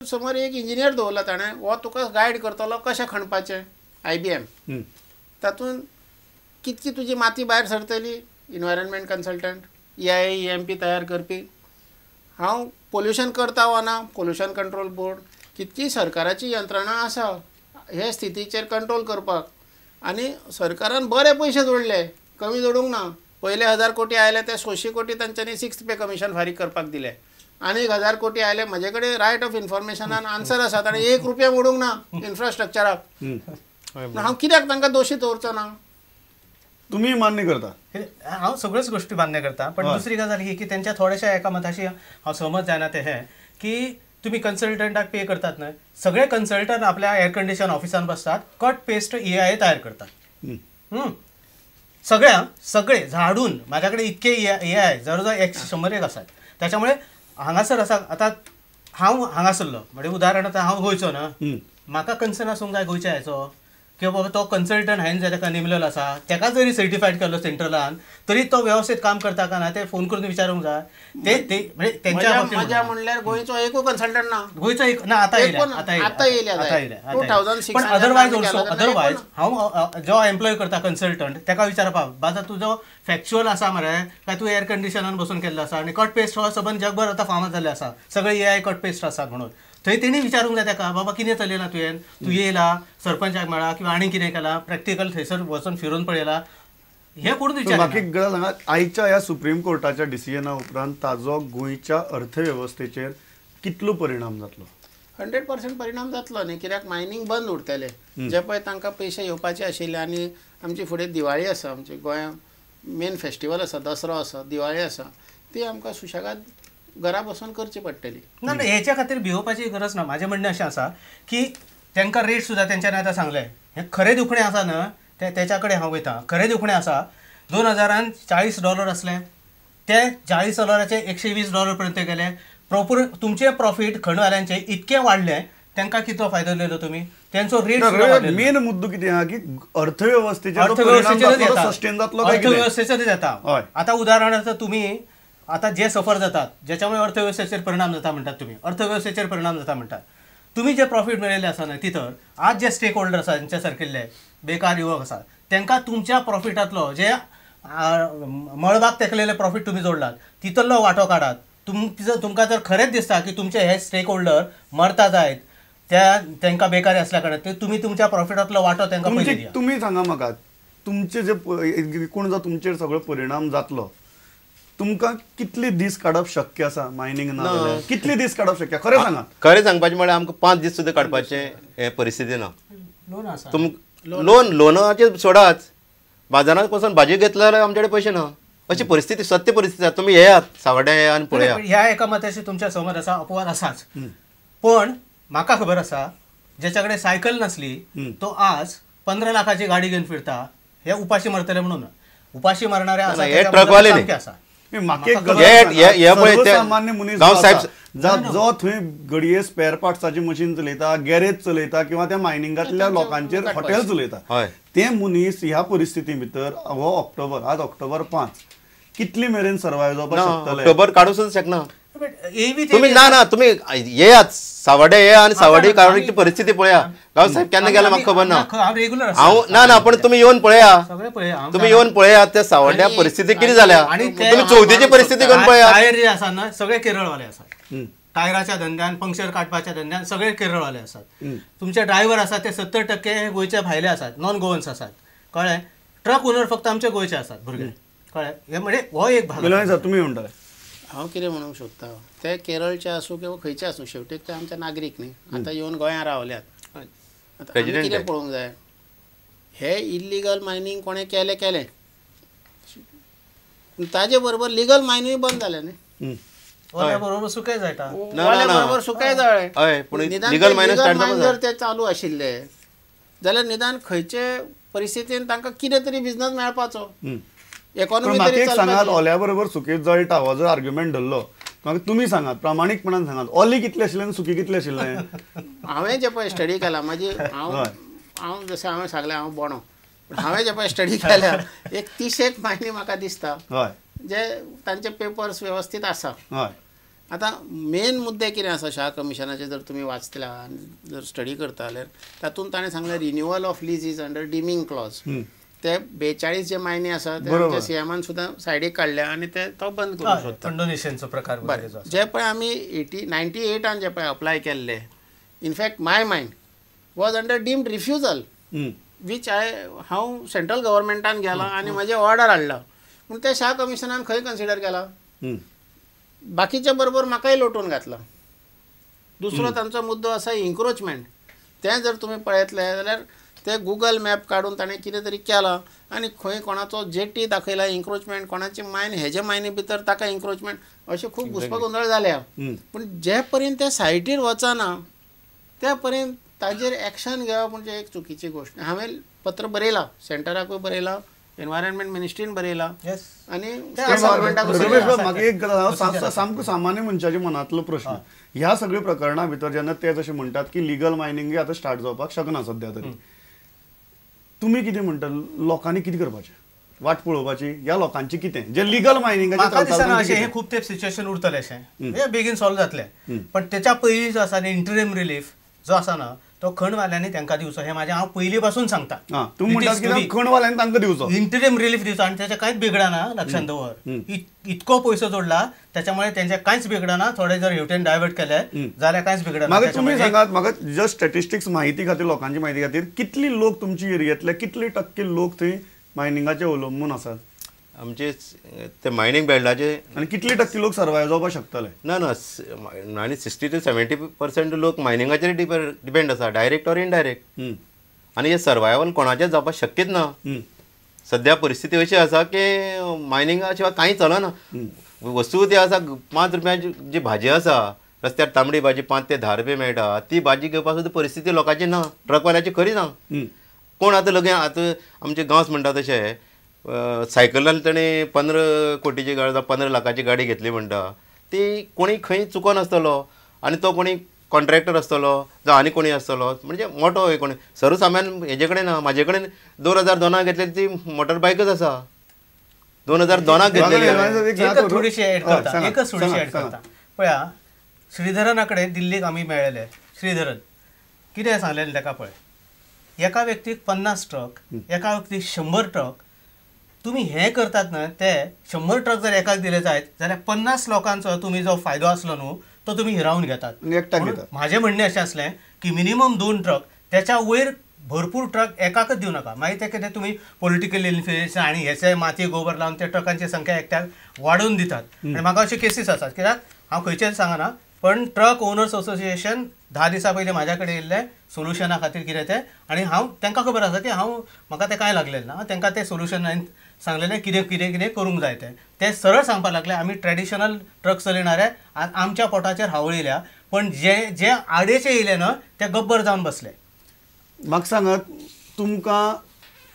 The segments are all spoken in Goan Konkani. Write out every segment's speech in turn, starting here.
समोर एक इंजिनियर दवरला ताणें, हो तुका गायड करतलो कशें खणपाचें IBM. तातूंत कितकी तुजी माती भायर सरतली, इनवायरमेंट कन्सल्टंट, EIA EMP तयार करपी, हांव पोल्युशन करता वा ना, पोल्युशन कंट्रोल बोर्ड, कितकी सरकाराची यंत्रणा आसा हे स्थितीचेर कंट्रोल करपाक. आनी सरकारान बरे पयशे जोडले, कमी जोडूंक ना. पयले 1000 कोटी आयले ते 100 कोटी तांच्यांनी 6th पे कमिशन फारीक करपाक दिले, आनी 1000 कोटी आयले म्हजे कडेन रायट ऑफ इन्फॉर्मेशनान आन्सर आसा, ताणें 1 रुपया मोडूंक ना इन्फ्रास्ट्रक्चराक. हांव कित्याक तांकां दोशी दवरचो ना? तुमी मान्य करता? हांव सगळ्योच गोष्टी मान्य करता, पण दुसरी गजाल ही की त्यांच्या थोड्याशा एका मताशी हांव सहमत जायना, ते हे की तुम्ही कन्सल्टंटाक पे करतात न्हय, सगळे कन्सल्टंट आपल्या एअर कंडिशन ऑफिसान बसतात, कट पेस्ट EIA तयार करतात. सगळ्या सगळे झाडून माझ्याकडे इतके EIA जवळ 101 आसात. त्याच्यामुळे हांगासर आसा. आतां हांव हांगासरलो म्हणजे उदाहरण, आतां हांव गोंयचो न्हय, म्हाका कन्सर्न आसूंक जाय गोंयच्या हेचो की बाबा तो कन्सल्टंट हांवें जे ताका नेमलेलो आसा ताका जरी सर्टिफायड केल्लो सेंट्रलान तरी तो वेवस्थीत काम करता का ना ते फोन करून विचारूंक जाय. ते ते म्हणजे तेंच्या मजा म्हणल्यार गोंयचो एकूय कन्सल्टंट ना, गोंयचो एक ना, आतां येयल्या, आतां येयल्या, आतां येयल्या. पण अदरवायज ऑल्सो, अदरवायज हांव जो एम्प्लॉय करता कन्सल्टंट ताका विचारपा, बाजा तुजो फॅक्च्युअल आसा मरे काय तूं एअर कंडिशनान बसून केल्लो आसा, आनी कट पेस्ट हो सबंद जगभर आतां फामाद जाल्ले आसा, सगळे AI cut paste आसात म्हणून थंय तेणी विचारूंक जाय ताका, बाबा कितें चलयलां तुवें, तूं येयला सरपंचाक मेळा किंवा आनी कितें केलां, प्रॅक्टिकल थंयसर वचून फिरून पळयला, हें कोण विचार. बाकी गजाल सांगा, आयच्या ह्या सुप्रीम कोर्टाच्या डिसिजना उपरांत ताजो गोंयच्या अर्थवेवस्थेचेर कितलो परिणाम जातलो? 100% परिणाम जातलो न्ही, कित्याक मायनींग बंद उरतलें. जे पळय तांकां पयशे येवपाचे आशिल्ले, आनी आमची फुडें दिवाळी आसा, आमचे गोंयांत मेन फेस्टिवल आसा, दसरो आसा, दिवाळी आसा, ती आमकां सुशेगाद घरा बसून करची पडटली. ना ना, हेच्या खातीर भिवपाची गरज ना. म्हाजें म्हणणें अशें आसा की तांकां रेट सुद्दां तेंच्यांनी आतां सांगलें, हें खरें दुखणें आसा न्हय ते तेच्या कडेन हांव वयता. खरें दुखणें आसा, 2000 $40 आसले ते $40 $120 पर्यंत गेले. प्रॉपर तुमचें प्रॉफीट खणवाल्यांचें इतकें वाडलें, तांकां कितलो फायदो दिलो तुमी? तेंचो रेट. मेन मुद्दो कितें आहा की अर्थवेवस्थेचेर अर्थवेवस्थेचेर येता. आतां उदाहरणार्थ तुमी आतां जे सफर जातात ज्याच्यामुळे अर्थवेवस्थेचेर परिणाम जाता म्हणटात तुमी, अर्थवेवस्थेचेर परिणाम जाता म्हणटात तुमी, जे प्रॉफीट मेळिल्ले आसा न्हय तितर आज जे स्टेक होल्डर आसा तेंच्या सारकिल्ले बेकार युवक आसा तांकां तुमच्या प्रॉफिटांतलो जे मळबाक तेकलेले प्रॉफीट तुमी जोडलात तितलो वांटो काडात. तुमकां जर खरेंच दिसता की तुमचे हे स्टेक होल्डर मरता जायत त्या तांकां बेकारी आसल्या कारणान, ते तुमी तुमच्या प्रॉफिटांतलो वांटो तांकां पयलीं दिया. तुमी सांगा म्हाका, तुमचे जे कोण जावं तुमचेर सगळो परिणाम जातलो, तुमकां कितले दीस काडप शक्य आसा मायनींग ना जाल्यार? कितले दीस काडप शक्य? खरें सांगा. खरें सांगपाचें म्हळ्यार आमकां 5 दीस सुद्दां काडपाचें हे परिस्थिती ना. लोन आसा, लोन लोनाचेर सोडाच, बाजारांत वचून भाजी घेतले जाल्यार आमचे कडेन पयशे ना, अशी परिस्थिती, सत्य परिस्थिती आसा. तुमी येयात सावड्ड्या येया आनी पळयात. ह्या एका मताशी तुमच्या सहमत आसा, अपवाद आसाच, पण म्हाका खबर आसा ज्याच्या कडेन सायकल नासली तो आज 15 लाखाची गाडी घेवन फिरता. हे उपाशी मरतले म्हणून उपाशी मरणारे आसा. सर्वसामान्य मनीस जो थंय घडये स्पेअर पार्ट्साची मशीन चलयता, गॅरेज चलयता किंवा त्या मायनिंगांतल्या लोकांचेर हॉटेल चलयता, ते मनीस ह्या परिस्थिती भितर हो ऑक्टोबर, आज ऑक्टोबर 5, कितली मेरेन सर्वायव जावपाक शकतले? ऑक्टोबर काडूंक सुद्दां शकना तुम्ही. ना ना, तुम्ही येयात सावड्ड्या येया आनी सावड्डे कारवाईची परिस्थिती पळया. गांव साहेब केन्ना गेला म्हाका खबर ना, हांव ना ना, पण तुमी येवन पळया, तुमी येवन पळयात त्या सावड्ड्या परिस्थिती कितें जाल्या. तुमी चवथीची परिस्थिती करून पळया. टायर जे आसा ना सगळे केरळवाले आसात, टायराच्या धंद्यान, पंक्चर काडपाच्या धंद्यान सगळे केरळवाले आसात. तुमचे ड्रायव्हर आसात ते 70% गोंयच्या भायले आसात, नॉन गोवन्स आसात, कळ्ळें? ट्रक ओनर फक्त आमचे गोंयचे आसात भुरगे, कळ्ळें? हे म्हणजे हो एक भाग. तुमी म्हणटा हांव कितें म्हणूंक सोदता, ते केरळचे आसूं किंवा खंयचे आसूं, शेवटी ते आमचे नागरीक न्ही, आतां येवन गोंयांत रावल्यात. आतां आमी कितें पळोवंक जाय, हे इल्लिगल मायनींग कोणें केलें केलें, पूण ताजे बरोबर लिगल मायनींग बंद जालें न्ही. बरोबर सुकें जायता, बरोबर सुकें जालें. निदान मायन जर ते चालू आशिल्ले जाल्यार निदान खंयचे परिस्थितीन तांकां कितें तरी बिजनस मेळपाचो. इकॉनॉमी सांगात, ओल्या बरोबर सुके जळटा हो जर आर्ग्युमेंट धरलो, म्हाका तुमी सांगात, प्रामाणीकपणान सांगात, ओली कितले आशिल्ले आनी सुकी कितले आशिल्ले? हांवें जे पळय स्टडी केला, म्हाजी हांव हांव जशें हांवें सांगलें हांव बोणो, पूण हांवें जे पळय स्टडी केल्या एक 30 मायनी म्हाका दिसता जे तांचे पेपर्स वेवस्थीत आसा आतां मेन मुद्दे कितें आसा शाह कमिशनाचे जर तुमी वाचतल्या आनी जर स्टडी करता जाल्यार तातूंत ताणें सांगलें renewal of lease is under deeming clause. ते 42 जे मायनी आसा ते आमच्या सीएमान सुद्दां सायडीक काडल्या आनी ते तो बंद करूंक सोदता. कंडोनेशनचो प्रकार बरें, जे पळय आमी 98 जे पळय अप्लाय केल्ले, in fact my mine was under deemed refusal which I हांव सेंट्रल गव्हर्मेंटान गेला आनी म्हजें ऑर्डर हाडला, पूण ते शाह कमिशनान खंय कन्सिडर केला, बाकीच्या बरोबर म्हाकाय लोटून घातला. दुसरो तांचो मुद्दो आसा इन्क्रोचमेंट. तें जर तुमी पळयतले जाल्यार ते गुगल मॅप काडून ताणें कितें तरी केलां आनी खंय कोणाचो जेटी दाखयला इन्क्रोचमेंट, कोणाची मायन हेजे मायनी भितर ताका इन्क्रोचमेंट, अशें खूब घुस्पागोंदळ जाल्या. पूण जे पर्यंत ते सायटीर वचना त्या पर्यंत ताजेर एक्शन घेवप म्हणजे एक चुकीची गोश्ट. हांवें पत्र बरयलां, सेंटराकूय बरयलां, एनवायरमेंट मिनिस्ट्रीन बरयलां आनी म्हाका एक गजाल सामको सामान्य मनशाच्या मनांतलो प्रश्न, ह्या सगळ्या प्रकरणा भितर जेन्ना ते जशें म्हणटात की लिगल मायनिंग आतां स्टार्ट जावपाक शकना सद्या तरी, तुमी कितें म्हणटा लोकांनी कितें करपाचें, वाट पळोवपाची ह्या लोकांची कितें जे लिगल मायनिंगाचें? म्हाका दिसना अशें हें खूब तेंप सिच्युएशन उरतलें अशें, हें बेगीन सॉल्व जातलें. पण तेच्या पयलीं जो आसा इंटरीम रिलीफ जो आसा ना तो खणवाल्यांनी तांकां दिवचो, हें म्हाजें हांव पयलीं पासून सांगता. तूं म्हणटा कितें खणवाल्यांनी तांकां दिवचो इंटरीम रिलीफ दिवचो आनी तेचें कांयच बिगडना, लक्षांत दवर. इतको पयसो जोडला त्याच्यामुळे तेंचें कांयच बिगडना, थोडे जर हेवटेन डायवर्ट केले जाल्यार कांयच बिगडना. म्हाका तुमी सांगात, म्हाका जस्ट स्टॅटिस्टिक्स माहिती खातीर, लोकांची माहिती खातीर, कितली लोक तुमची एरियेंतले कितले टक्के लोक थंय मायनिंगाचे अवलंबून आसात आमचे ते मायनिंग बेल्टाचे, आनी कितले टक्के लोक सर्वायव जावपाक शकतले? ना ना, आनी 60 to 70% लोक मायनिंगाचेर डिपेंड आसा, डायरेक्ट ऑर इनडायरेक्ट. आनी हे सर्वायवल कोणाचें जावपाक शक्यच ना. सद्या परिस्थिती अशी आसा की मायनिंगा शिवाय कांय चलना. वस्तू ती आसा 5 रुपयांची जी भाजी आसा रस्त्यार, तांबडी भाजी 5 ते 10 रुपये मेळटा, ती भाजी घेवपाक सुद्दां परिस्थिती लोकांची ना, ट्रकवाल्याची खरी ना. कोण आतां लगेच आतां आमचे गांवस म्हणटा तशें सायकलान ताणें 15 कोटीची गाडी 15 लाखाची गाडी घेतली म्हणटा, ती कोणी खंय चुकोन आसतलो आनी तो कोणी कॉन्ट्रॅक्टर आसतलो जावं आनी कोणी आसतलो, म्हणजे मोटो कोणी सर्वसामान्य हेजे कडेन ना. म्हाजे कडेन 2002 घेतलेली ती मोटर बायकच आसा, 2002 घेतलेली. एकच थोडीशी एड करता, एकच थोडीशी एड करता. पळया श्रीधरना कडेन दिल्लीक आमी मेळ्ळेले, श्रीधरन कितें सांगलेलें ताका पळय, एका व्यक्तीक 50 ट्रक, एका व्यक्तीक 100 ट्रक, तुमी हें करतात न्हय ते 100 ट्रक जर एकाक दिले जायत जाल्यार 50 लोकांचो तुमी जो फायदो आसलो न्हू तो तुमी हिरावन घेतात. म्हाजें म्हणणें अशें आसलें की मिनिमम 2 ट्रक, त्याच्या वयर भरपूर ट्रक एकाकच दिवं नाका. मागीर ते कितें तुमी पॉलिटिकल इन्फ्लुएन्स आनी हेचे माती गोबर लावन ते ट्रकांची संख्या एकट्याक वाडोवन दितात. आनी म्हाका अश्यो केसीस आसात, कित्याक हांव खंयचेच सांगना, पण ट्रक ओनर्स असोसिएशन 10 दिसां पयलीं म्हाज्या कडेन येयल्लें सोल्युशना खातीर कितें तें, आनी हांव तांकां खबर आसा की हांव म्हाका तें कांय लागलेलें ना, तांकां तें सोल्युशन हांवें सांगलेलें कितें कितें कितें करूंक जाय तें. ते सरळ सांगपाक लागले आमी ट्रेडिशनल ट्रक चलयणारे, आमच्या पोटाचेर हावळ येयल्या, पण जे जे आडेचे येयले न्हय ते गब्बर जावन बसले. म्हाका सांगात, तुमकां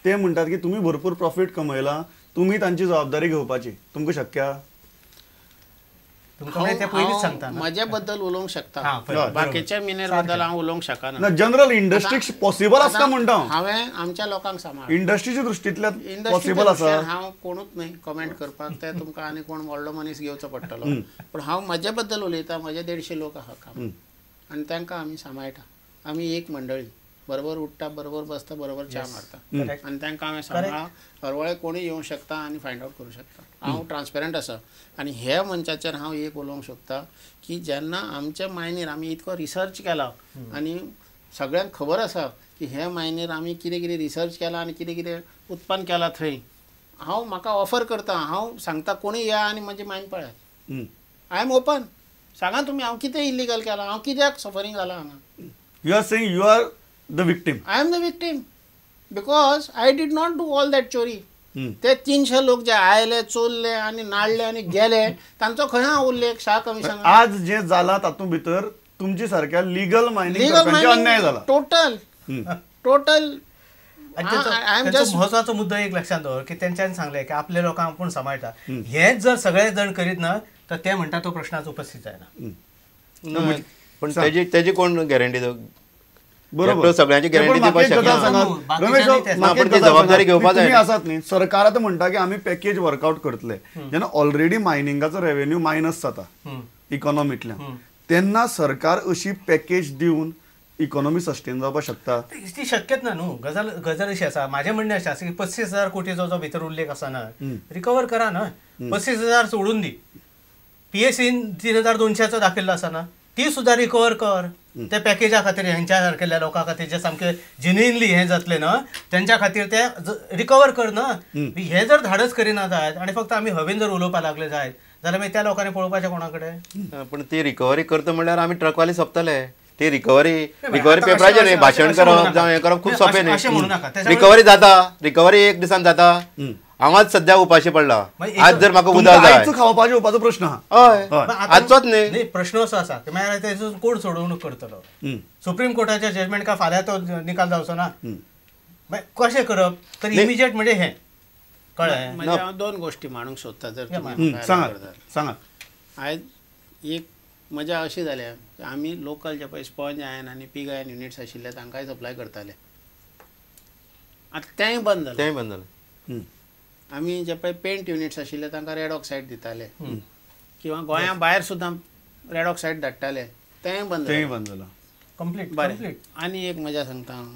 ते म्हणटात की तुमी भरपूर प्रॉफीट कमयला, तुमी तांची जबाबदारी घेवपाची, तुमकां शक्य? म्हज्या बद्दल उलोवंक शकता, बाकीच्या मिनेर बद्दल हांव उलोवंक शकना. जनरल इंडस्ट्रीक पॉसिबल आसता म्हणटा हांवें आमच्या लोकांक सांबाळ, इंडस्ट्रीच्या दृश्टींतल्यान पॉसिबल आसा. हांव कोणूच न्हय कमेंट करपाक, ते तुमकां आनी कोण व्हडलो मनीस घेवचो पडटलो, पूण हांव म्हज्या बद्दल उलयता. म्हजे 150 लोक आहा काम आनी तांकां आमी सांबाळटा. आमी एक मंडळी, बरोबर उठ्ठा, बरोबर बसता, बरोबर च्या मारता आनी तांकां हांवें सांगलां हरवळे कोणूय येवंक शकता आनी फायंड आवट करूं शकता. हांव ट्रान्सपेरंट आसा आनी ह्या मनशाचेर हांव एक उलोवंक शकता की जेन्ना आमच्या मायनीर आमी इतको रिसर्च केला आनी सगळ्यांक खबर आसा की हे मायनीर आमी कितें कितें रिसर्च केला आनी कितें कितें उत्पन्न केलां थंय, हांव म्हाका ऑफर करता, हांव सांगता कोणूय या आनी म्हजी मायन पळयात, I am open. सांगा तुमी हांव कितें इलिगल केलां, हांव कित्याक सफरींग जालां हांगा. You are saying you are the victim. I am the victim because I did not do all that चोरी. ते 300 लोक जे आयले, चोरले आनी नाडले आनी गेले, तांचो खंय हांव उल्लेख शाह कमिशन. आज जे जाला तातूंत भितर तुमचे सारक्या लिगल मायनिंग अन्याय जाला टोटल टोटल. महत्वाचो मुद्दो एक लक्षात दवर की तेंच्यांनी सांगलें की आपले लोकांक आपूण सांबाळटा, हेच जर सगळे जण करीत ना तर ते म्हणटा तो प्रश्नाच उपस्थित जायना. पण तेजी कोण गॅरंटी? बरोबर, सगळ्यांची गॅरंटी दिवपाक शकना, पण ती जबाबदारी घेवपाक जाय. आसात न्ही, सरकार आतां म्हणटा की आमी पॅकेज वर्कआउट करतले, जेन्ना ऑलरेडी मायनिंगाचो रेवेन्यू मायनस जाता, इकॉनॉमींतल्यान तेन्ना सरकार अशी पॅकेज दिवन इकॉनॉमी सस्टेन जावपाक शकता? ती शक्यच ना न्हू. गजाल गजाल अशी आसा, म्हाजें म्हणणें अशें आसा की 35,000 कोटीचो जो भितर उल्लेख आसा ना, रिकवर करा ना. 35,000 सोडून दी, पीएसीन 3,200 दाखयल्लो आसा ना, ती सुद्दां रिकवर कर त्या पॅकेजा खातीर. हेंच्या सारकेल्या लोकां खातीर जे सामके जेन्युइनली हें जातलें ना तेंच्या खातीर ते रिकवर कर ना. हे जर धाडस करिना जायत आनी फक्त आमी हवेन जर उलोवपाक लागले जायत जाल्यार मागीर त्या लोकांनी पळोवपाचें कोणा कडेन? पूण ती रिकवरी करता म्हणल्यार आमी ट्रकवाले सोंपतले. ती रिकवरी रिकवरी पेपराचेर न्ही, भाशण करप जावं हें करप खूब सोंपें न्ही. रिकवरी जाता, रिकवरी एक दिसान जाता. हांव सद्या उपाशी पडला, आज जर म्हाका उदक जाय खावपाचो येवपाचो प्रश्न हय आजचोच न्ही प्रश्न असो आसा की मागीर तेजो कोण सोडवणूक करतलो? सुप्रीम कोर्टाच्या जजमेंट का फाल्यां तो निकाल जावचो ना, मागीर कशें करप? तर इमिजिएट म्हणजे हें कळ्ळें. म्हणजे हांव दोन गोश्टी मांडूंक सोदता जर सांगा. आयज एक मजा अशी जाल्या आमी लोकल जे पळय स्पॉन्ज आयन आनी पीग आयन युनिट्स आशिल्ले तांकांय सप्लाय करताले, आतां तेंय बंद जालें. तेंय बंद जालें. आमी जे पळय पेंट युनिट्स आशिल्ले तांकां रेड ऑक्सायड दिताले किंवा गोंया भायर सुद्दां रेड ऑक्सायड धाडटाले, तेंय बंद तेंय बंद जालां कंप्लीट. बरें, आनी एक मजा सांगता हांव,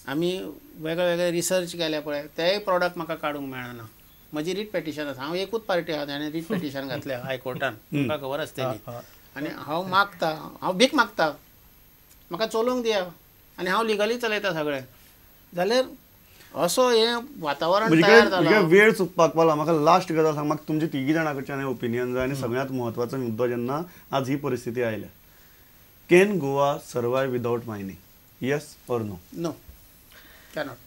आमी वेगळे वेगळे रिसर्च केल्या पळय तेय प्रोडक्ट म्हाका काडूंक मेळना. म्हजी रीट पेटिशन आसा, हांव एकूच पार्टी आहा ताणें रीट पेटिशन घातल्या हायकोर्टान, तुमकां खबर आसतली. आनी हांव मागता, हांव भीक मागता, म्हाका चलोवंक दिया आनी हांव लिगली चलयता सगळें. जाल्यार असो हें वातावरण तयार जालां. वेळ चुकपाक पावला. म्हाका लास्ट गजाल सांग, म्हाका तुमचे तिगी जाणां कडच्यान ओपिनियन जाय आनी सगळ्यांत म्हत्वाचो मुद्दो जेन्ना आज ही परिस्थिती आयल्या, can Goa survive without mining, yes or no? No, cannot.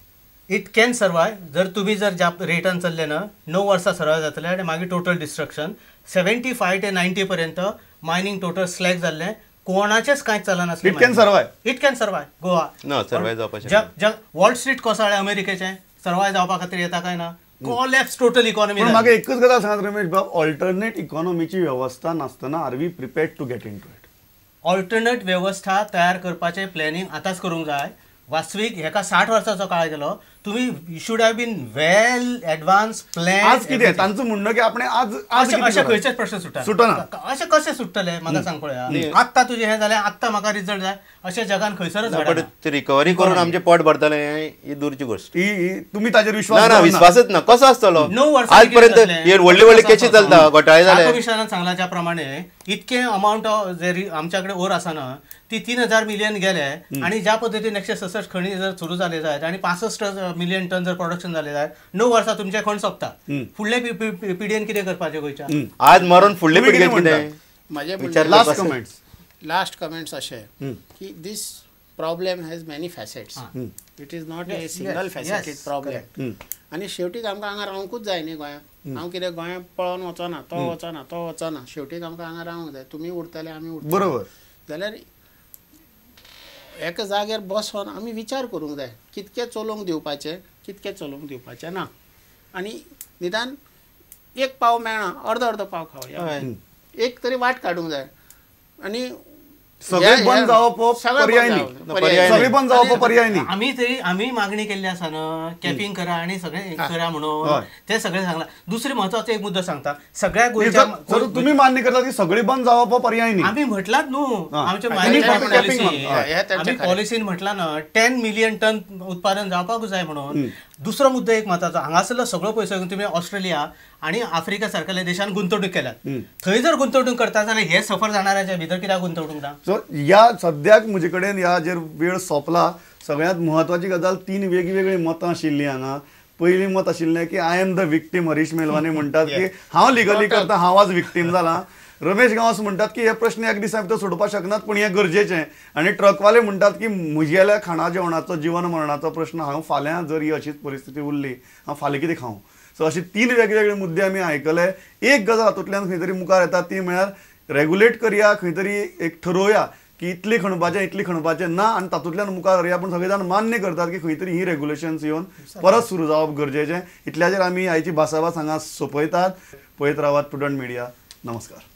It can survive. जर तुम्ही जर ज्या रेटान चल्ले ना 9 वर्सां सर्वाय जातले आनी मागीर टोटल डिस्ट्रक्शन. 75 ते 90 पर्यंत मायनिंग टोटल स्लॅक जाल्लें, कोणाचेच कांयच चलनासलें. It can survive, it can survive Goa. ना सर्वाय जावपाक वॉल स्ट्रीट कोसळ्ळें अमेरिकेचें, सर्वाय जावपा खातीर येता काय ना? Collapse total economy. पूण म्हाका एकूच गजाल सांगात रमेश बाब, ऑल्टरनेट इकॉनॉमीची वेवस्था नासतना are we prepared to get into it? Alternate वेवस्था तयार करपाचें प्लॅनिंग आतांच करूंक जाय. वास्तवीक हेका 60 वर्सांचो काळ गेलो, तुम्ही you should have been well advance plan. आज कितें तांचो म्हणणं की आपण आज आज अशे खंयचेच प्रश्न सुटना, सुटना अशें कशें सुट्टले म्हाका सांग पळया. आत्तां तुजें हें जालें, आत्तां म्हाका रिजल्ट जाय, अशें जगान खंयसरच घडना. रिकवरी करून आमचें पोट भरतलें ही दूरची गोश्ट. तुमी ताजेर विश्वास ना? विश्वासच ना. कसो आसतलो? 9 वर्सां आजपर्यंत व्हडली व्हडली केशी चलता, घोटाळे जाले. कमिशनरान सांगला ज्या प्रमाणे इतके अमावंट जे आमच्या कडेन ओर आसा ना ती 3,000 मिलियन गेले आनी ज्या पद्दतीन 167 खणी जर सुरू जाले जायत आनी 65 मिलियन टन जर प्रोडक्शन जाले जायत, 9 वर्सां तुमचें खण सोंपता. फुडले पिढयेन कितें करपाचें गोंयच्या? आज मरून फुडले पिढयेन कितें? म्हजें लास्ट कमेंट्स, लास्ट कमेंट्स अशे की this problem has many facets, it is not a single faceted problem. आनी शेवटीक आमकां हांगा रावंकूच जाय न्ही गोंयांत. हांव कितें गोंयांत पळोवन वचना, तो वचना, तो वचना, शेवटीक आमकां हांगा रावंक जाय. तुमी उरतले, आमी उरतले, बरोबर. जाल्यार एका जाग्यार बसोन आमी विचार करूंक जाय कितकें चलोवंक दिवपाचें, कितकें चलोवंक दिवपाचें ना. आनी निदान एक पाव मेळना, अर्दो अर्दो पाव खावया, एक तरी वाट काडूंक जाय. आनी सगळें बंद जावप पर्याय न्ही, सगळें बंद जावप पर्याय न्ही. आमी तरी आमी मागणी केल्ली आसा न्हू, कॅपिंग करा आनी सगळें करा म्हणून ते सगळें सांगलां. दुसरें म्हत्वाचो एक मुद्दो सांगता, सगळ्या गोंयच्या तुमी मान्य करता की सगळें बंद जावप पर्याय न्ही. आमी म्हटलात न्हू, आमच्या आमी पॉलिसीन म्हटलां ना 10 मिलियन टन उत्पादन जावपाकूच जाय म्हणून. दुसरो मुद्दो एक म्हत्वाचो, हांगासरलो सगळो पयसो घेवन तुमी ऑस्ट्रेलिया आनी आफ्रिका सारकेल्या देशान गुंतवणूक केल्यात, थंय जर गुंतवणूक करता जाल्यार हे सफर जाणाऱ्याच्या भितर कित्याक गुंतवणूक ना? सो ह्या सद्याक म्हजे कडेन ह्या जेर वेळ सोंपला. सगळ्यांत म्हत्वाची गजाल, 3 वेगवेगळीं मतां आशिल्लीं हांगा. पयलीं मत आशिल्लें की I am the victim. Harish Melwani म्हणटात की हांव लिगली करता, हांव आज विक्टीम जाला. रमेश गांवस म्हणटात की हे प्रश्न एक दिसा भितर सोडोवपाक शकनात, पूण हें गरजेचें. आनी ट्रकवाले म्हणटात की म्हगेल्या खाणा जेवणाचो, जिवन मरणाचो प्रश्न, हांव फाल्यां जर ही अशीच परिस्थिती उरली हांव फाल्यां कितें खावं? सो अशे 3 वेगवेगळे मुद्दे आमी आयकले. एक गजाल हातूंतल्यान खंय तरी मुखार येता ती म्हळ्यार रेगुलेट करया, खंय तरी एक ठरोवया की इतली खणपाचें, इतली खणपाचें ना, आनी तातूंतल्यान मुखार व्हरया. पूण सगळे जाण मान्य करतात की खंय तरी ही रेगुलेशन्स येवन परत सुरू जावप गरजेचें. इतल्याचेर आमी आयची भासाभास हांगा सोंपयतात. पळयत रावात प्रुडंट मिडिया. नमस्कार.